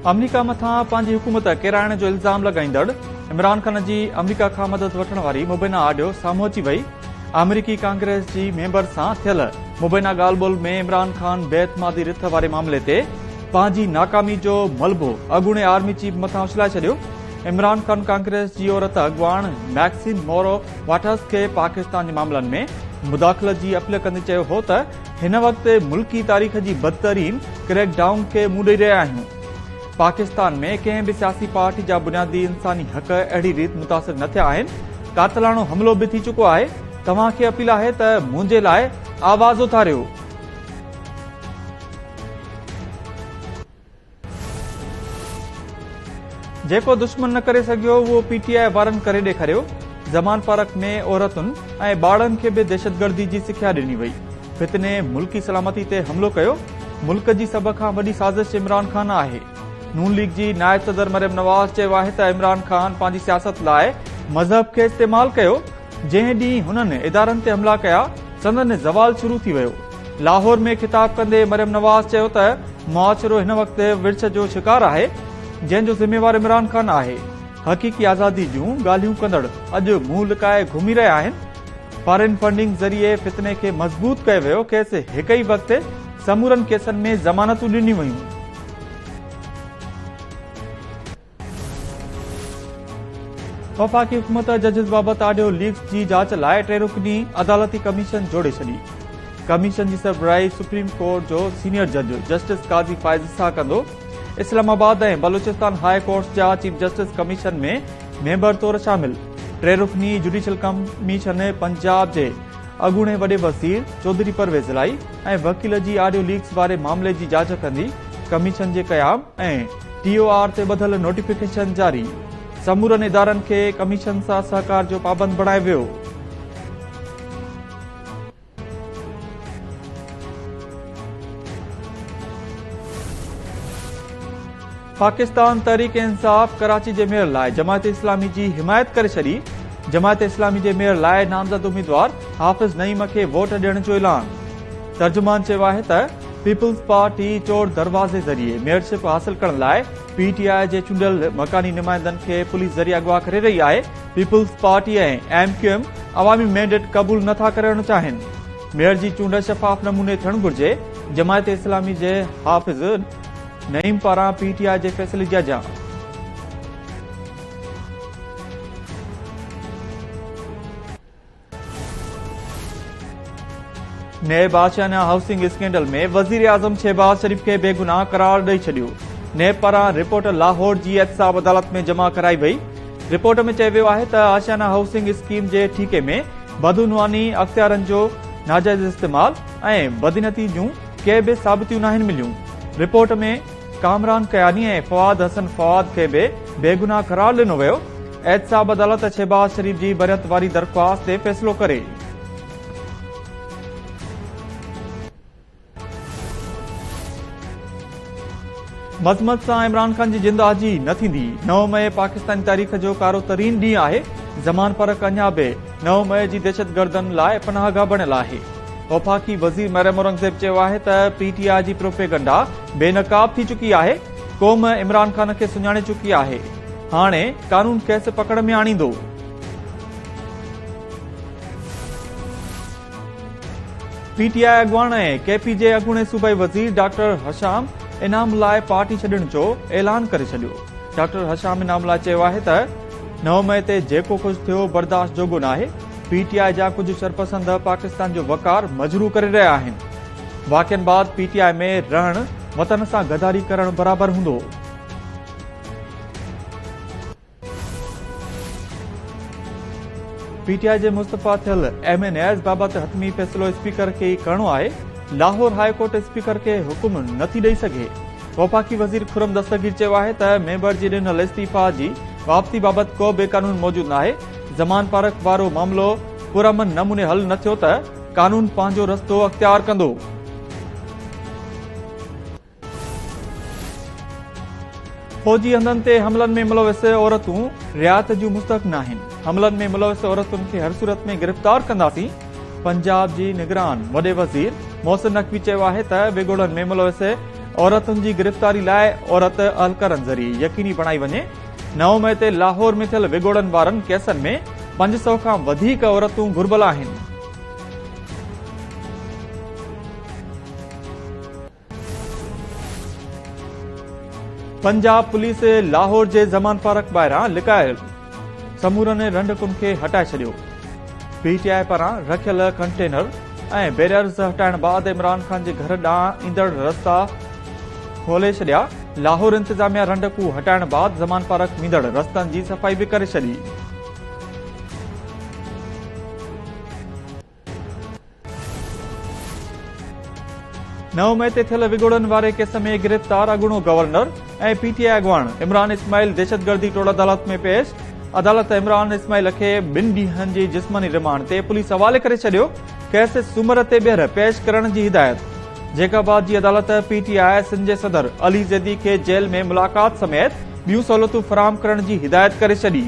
آمريڪا مٿان پنهنجي حڪومت ڪيرائڻ جو الزام لڳائيندڙ عمران خان جي آمريڪا کان مدد وٺڻ واري مبينا آڊيو سامهون اچي وئي. آمريڪي ڪانگريس جي ميمبر سان ٿيل مبينا ڳالهه ٻولهه ۾ عمران خان بي اعتمادي رٿ واري معاملي تي پنهنجي ناڪامي جو ملبو اڳوڻي آرمي چيف مٿان اڇلائي ڇڏيو. عمران خان ڪانگريس جي عورت اڳواڻ ميڪسين مورو واٽرز کي پاڪستان جي معاملن ۾ مداخلت جي اپيل ڪندي چيو هو ته هن وقت ملڪي تاريخ جي بدترين ڪريڪ ڊائون کي منهن ڏئي رهيا آهيون. پاڪستان ۾ ڪنهن به سياسي پارٽي جا بنيادي انساني حق اهڙي ريت متاثر نه ٿيا آهن، قاتلاڻو حملو به ٿي چڪو آهي، توهان کي اپيل آهي ته منهنجي لاء آواز اٿاريو. جيڪو دشمن نه ڪري سگهيو اهو پي ٽي آء وارن ڪري ڏيکاريو، زمان پارڪ ۾ عورتن ۽ ٻارڙن کي به دهشتگردي جي سکيا ڏني وئي، فتني ملڪي سلامتي تي حملو ڪيو، ملڪ جي سڀ کان وڏي سازش عمران خان آهي. نون ليگ جي نائب صدر مريم نواز چيو آهي ته عمران خان پنهنجي سياست لاء مذهب کي استعمال ڪيو، جنهن ڏينهن هنن ادارن تي حملا ڪيا سندن زوال شروع ٿي ويو. لاهور ۾ خطاب ڪندي مريم نواز چيو ته معاشرو هن وقت ورڇ جو شڪار آهي، جنهن جو ذميوار عمران خان آهي، حقيقي آزادي جون ڳالهيون ڪندڙ اڄ منهن لڪائي گهمي رهيا آهن، فارين فنڊنگ ذريعي فتني کي مضبوط ڪيو ويو، کيس هڪ ئي وقت سمورن ڪيسن ۾ ضمانتون ڏنيون ويون. وفاقي حڪومت ججز بابت آڊيو ليڪس جي جاچ لاء ٽي رڪني عدالتي ڪميشن جوڙي ڇڏي. ڪميشن جي سربراهي سپريم ڪورٽ جو سينيئر جج جسٽس قاضي فائز عيسيٰ ڪندو. اسلام آباد ۽ بلوچستان هاء ڪورٽس جا چيف جسٽس ڪميشن ۾ ميمبر طور شامل. ٽي رڪني جڊيشل ڪميشن پنجاب جي اڳوڻي وڏي وزير چوڌري پرويز الاهي ۽ وڪيل جي آڊيو ليڪس واري معاملي جي جاچ ڪندي. ڪميشن جي قيام ۽ ٽي او آر تي ٻڌل نوٽيفڪيشن جاري، سمورن ادارن کي ڪميشن سان سهڪار جو پابند بڻايو ويو. پاڪستان تحريڪ انصاف ڪراچي جي ميئر لاء جماعت اسلامي جي حمايت ڪري ڇڏي، جماعت اسلامي جي ميئر لاء نامزد اميدوار حافظ نعيم کي ووٽ ڏيڻ جو اعلان. ترجمان چيو آهي ته پيپلز پارٽي چور دروازي ذريعي ميئرشپ حاصل ڪرڻ لاء پي ٽي آء جي چونڊيل مڪاني نمائندن کي پوليس ذريعي اغوا ڪري رهي آهي، peoples party ۽ M Q M عوامي مينڊيٽ قبول نه ٿا ڪرڻ چاهين، ميئر جي چونڊ شفاف نموني ٿيڻ گهرجي، جماعت اسلامي جي حافظ نعيم پاران پي ٽي آء جي فيصلي جي آجيان. نيب آشيانا هائوسنگ اسڪينڊل ۾ وزيراعظم شهباز شريف کي بيگناهه قرار ڏئي ڇڏيو. نيب پاران رپورٽ لاهور جي احتساب عدالت ۾ جمع ڪرائي وئي. رپورٽ ۾ چيو ويو آهي ته آشيانا هائوسنگ اسڪيم جي ٺيڪي ۾ بدعنواني، اختيارن جو ناجائز استعمال ۽ بدنيتي جون ڪي به ثابتيون ناهن مليون. رپورٽ ۾ ڪامران ڪياني ۽ فواد حسن فواد کي به بيگناهه قرار ڏنو ويو. احتساب عدالت شهباز شريف جي بريت واري درخواست تي فيصلو ڪري. مذمت سان عمران خان جي جند آجي نه ٿيندي، نو مئي پاڪستاني تاريخ جو ڪارو ترين ڏينهن آهي، زمان پرڪ اڃا به نو مئي جي دهشتگردن لاء پناهگاهه بڻيل آهي. وفاقي وزير مريم اورنگزيب چيو آهي ته پي ٽي آء جي پروپيگنڊا بي نقاب ٿي چڪي آهي، قوم عمران خان کي سڃاڻي چڪي آهي، هاڻي قانون کيس پڪڙ ۾ آڻيندو. پي ٽي آء اڳواڻ ۽ ڪي پي جي اڳوڻي صوبائي وزير ڊاڪٽر هشام انعام الله پارٽي ڇڏڻ جو اعلان ڪري ڇڏيو. ڊاڪٽر هشام انعام الله چيو آهي ته نو مئي تي جيڪو ڪجهه ٿيو برداشت جوڳو ناهي، پي ٽي آء جا ڪجهه شرپسند پاڪستان جو وقار مجروح ڪري رهيا آهن، واقعن بعد پي ٽي آء ۾ رهڻ وطن سان غداري ڪرڻ برابر هوندو. پي ٽي آء جي مستعفيٰ ٿيل ايم اين ايز بابت حتمي فيصلو اسپيڪر کي ئي ڪرڻو آهي، لاهور هاء ڪورٽ اسپيڪر کي حڪم نه ٿي ڏئي سگهي. وفاقي وزير خرم دستگير چيو آهي ته ميمبر جي ڏنل استعيفيٰ جي واپسي بابت ڪو به قانون موجود ناهي، زمان پارڪ وارو معاملو پرامن نموني حل نه ٿيو ته قانون پنهنجو رستو اختيار ڪندو. فوجي هنڌن تي حملن ۾ ملوث عورتون رعايت جون مستحق ناهن، حملن ۾ ملوث عورتن کي هر صورت ۾ گرفتار ڪنداسين، پنجاب جي نگران وڏي وزير محسن نقوي چيو آهي ته وڳوڙن ۾ ملوث عورتن جي گرفتاري لاء عورت اهلڪارن ذريعي يقيني بڻائي وڃي. 9 مئي تي لاهور ۾ ٿيل وڳوڙن وارن ڪيسن ۾ 500 کان وڌيڪ عورتون گهربل آهن. پنجاب پوليس لاهور جي زمان پارڪ ٻاهران لڪايل سمورن رنڊڪن کي هٽائي ڇڏيو. پي ٽي آء پاران رکيل ڪنٽينر ۽ بيريئرز هٽائڻ بعد عمران خان جي گهر ڏانهن ايندڙ رستا کولي ڇڏيا. لاهور انتظاميا رنڊڪون هٽائڻ بعد زمان پارڪ ويندڙ رستن جي صفائي به ڪري ڇڏي. 9 مئي تي ٿيل وڳوڙن واري ڪيس ۾ گرفتار اڳوڻو گورنر ۽ پي ٽي آء اڳواڻ عمران اسماعيل دهشتگردي ٽوڙ عدالت ۾ پيش. عدالت عمران اسماعيل کي 2 ڏينهن جي جسماني رمانڊ تي پوليس حوالي ڪري ڇڏيو، ڪيس سومر تي ٻيهر پيش ڪرڻ جي هدايت. جيڪب آباد جي عدالت پي ٽي آء سنڌ جي صدر علي زيدي کي جيل ۾ ملاقات سميت ٻيون سهولتون فراهم ڪرڻ جي هدايت ڪري ڇڏي.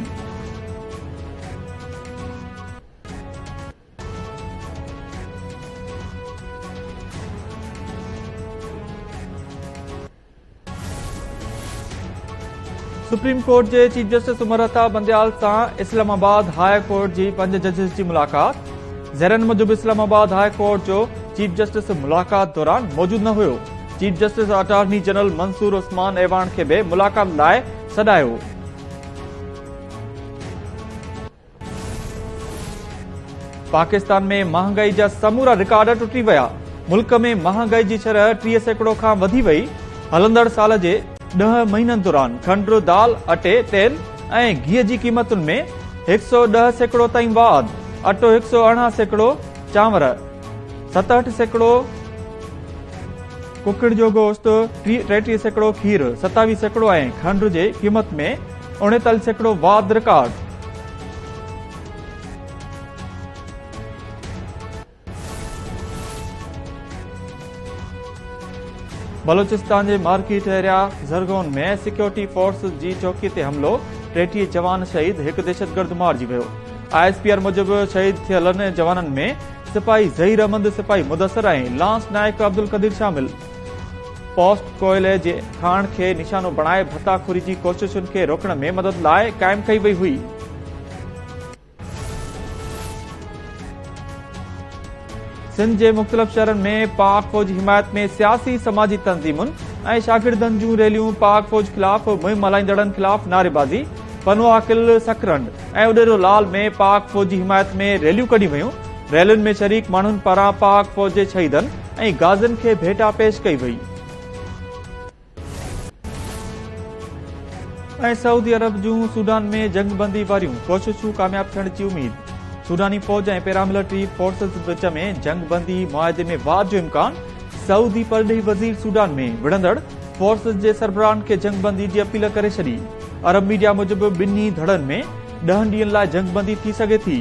سپريم ڪورٽ جي چيف جسٽس عمر عطا بنديال سان اسلام آباد هاء ڪورٽ جي 5 ججز جي ملاقات. ذريعن موجب اسلام آباد هاء ڪورٽ جو چيف جسٽس ملاقات دوران موجود نه هيو. Chief justice attorney general Mansoor Usman Awan کي به ملاقات لاء سڏايو. پاڪستان ۾ مهانگائي جا سمورا رڪارڊ ٽٽي ويا، ملڪ ۾ مهانگائي جي شرح 30% کان وڌي وئي، هلندڙ سال جي 10 مهينن دوران کنڊ، دال، اٽي، تيل ۽ گيهه جي قيمتن ۾ 110% تائين واڌ، اٽو 118%، چانور 67%، ڪڪڙ جو گوشت 33%، کير 27% ۽ کنڊ جي قيمت ۾ 39% واڌ رڪارڊ. بلوچستان جي market area Zarghun ۾ security forces جي چوڪي تي حملو، 33 جوان شهيد، هڪ دهشتگرد مارجي ويو. I S P R موجب شهيد ٿيلن جوانن ۾ سپاهي ظهير احمد، سپاهي مدثر ۽ لانس نائيڪ عبدالقدير شامل. پوسٽ ڪوئلي جي کاڻ کي نشانو بڻائي ڀتا خوري جي ڪوششن کي روڪڻ ۾ مدد لاء قائم ڪئي وئي هئي. سنڌ جي مختلف شهرن ۾ پاڪ فوج جي حمايت ۾ سياسي سماجي تنظيمن ۽ شاگردن جون ريليون، پاڪ فوج خلاف مهم هلائيندڙن خلاف نعريبازي، پنوعاقل، سڪرنڊ ۽ اڏيرو لال ۾ پاڪ فوج جي حمايت ۾ ريليون ڪڍيون ويون، ريلين ۾ شريڪ ماڻهن پاران پاڪ فوج جي شهيدن ۽ غازين کي ڀيٽا پيش ڪئي وئي. ۽ سعودي عرب جون سوڊان ۾ جنگ بندي واريون ڪوششون ڪامياب ٿيڻ جي اميد، سوڊاني فوج ۽ پيراملٽري فورسز وچ ۾ جنگ بندي معاهدي ۾ واڌ جو امڪان، سعودي پرڏيهي وزير سوڊان ۾ وڙهندڙ فورسز جي سربراهن کي جنگ بندي جي اپيل ڪري ڇڏي، عرب ميڊيا موجب ٻنهي ڌڙن ۾ 10 ڏينهن لاء جنگ بندي ٿي سگهي ٿي.